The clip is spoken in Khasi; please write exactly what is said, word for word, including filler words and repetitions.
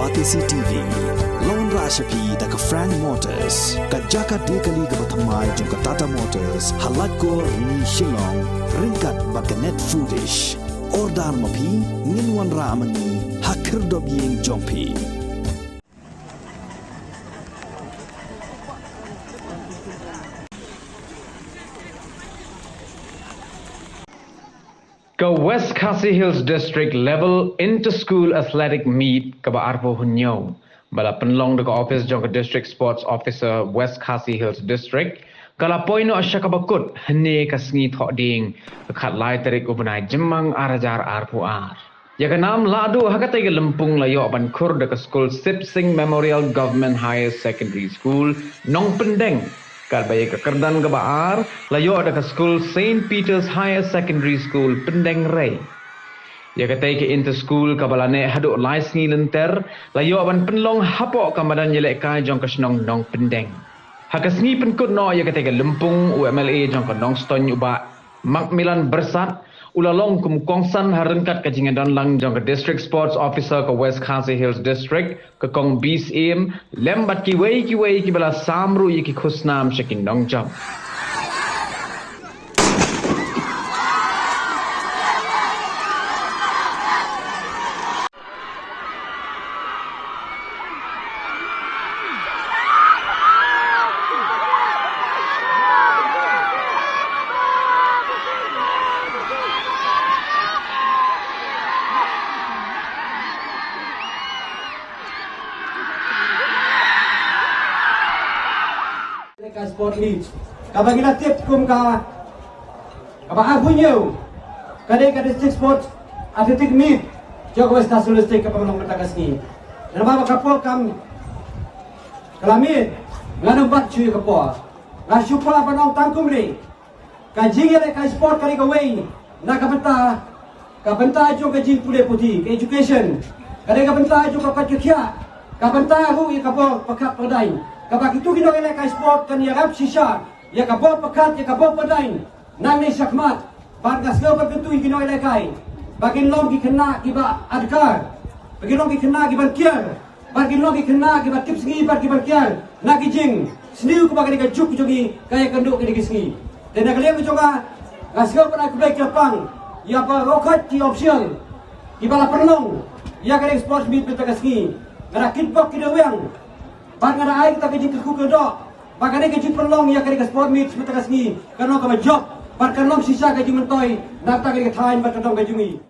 Batesi T V la wanrah sha phi da ka Frank Motors, ka jaka die kali kaba thymmai jong ka Tata Motors, ha Laitkor, Rni, Shillong, ryngkat bad ka Net Foodish. Order ma phi, ngin wanrah ma ngi ha khyrdop ïing jong phi. Ka West Khasi Hills District Level Inter-School Athletic Meet kaba arphew hynñiew ba la pynlong da ka office jong ka District Sports Officer West Khasi Hills District, ka la poi noh sha kaba kut hynne ka sngi Thohdieng, ka khatlai tarik u bnai Jymmang ar hajar arphew ar. Ïa ka nam lahduh ha katei ka lympung la ïoh ban khur da ka skul Sip Sing Memorial Government Higher Secondary School, Nongpyndeng, katba ïa ka kyrdan kaba ar la ïoh da ka skul Saint Peter's Higher Secondary School, Pyndengrei. Ïa katei ka inter-school kaba la neh haduh lai sngi lynter la ïoh ban pynlong hapoh ka madan ïalehkai jong ka shnong Nongpyndeng. Ha ka sngi pynkut noh ïa katei ka lympung, u M L A jong ka Nongstoiñ, u Bah Macmillan Byrsat, u la long kum u kongsan ha ryngkat ka jingïadonlang jong ka District Sports Officer ka West Khasi Hills District, ka Kong B. Syiem, lem bad kiwei kiwei kiba la sam ruh ïa ki khusnam sha ki nongjop. Ka sport meet kaba ngi la tip kum ka, kaba arphew hynñiew, ka dei ka District Sports Athletic Meet jong ka West Khasi Hills District kaba long mynta ka sngi. Namar ba ka por kam ka la miet, ngan ym bat shuh ïa ka por. Nga shu kwah ban ong tang kumne, ka jingïalehkai sport ka dei kawei na ka bynta, ka bynta jong ka jingpule puthi, ka education. Ka dei ka bynta jong ka koit ka khiah, ka bynta ruh ïa ka bor pyrkhat pyrdaiñ. Kaba kito ki nongïalehkai sport kan ïarap shisha ïa ka bor pyrkhat, ïa ka bor pyrdaiñ nangne shakhmat. Bad nga sngew ban kyntu ïa ki nongïalehkai ba kin long ki khynnah kiba adkar, ba kin long ki khynnah kiban kiar, bad kin long ki khynnah kiba tip sngi bad kiban kiar na ki jingsniew, kaba ka dei ka juk jong ngi ka ïakynduh kine ki sngi. Te na ka liang ka jong nga, nga sngew ban ai khublei kyrpang ïa baroh ki official kiba la pynlong ïa kane ka sports meet mynta ka sngi. Nga da kitbok ki dewïong bad nga da ai kita ki jingkyrkhu kyrdoh ba kane ka jingpynlong ïa kane ka sports meet mynta ka sngi kan long kaba jop bad kan long shisha ka jingmyntoi na kata ka thaiñ bad ka dong ka jong ngi.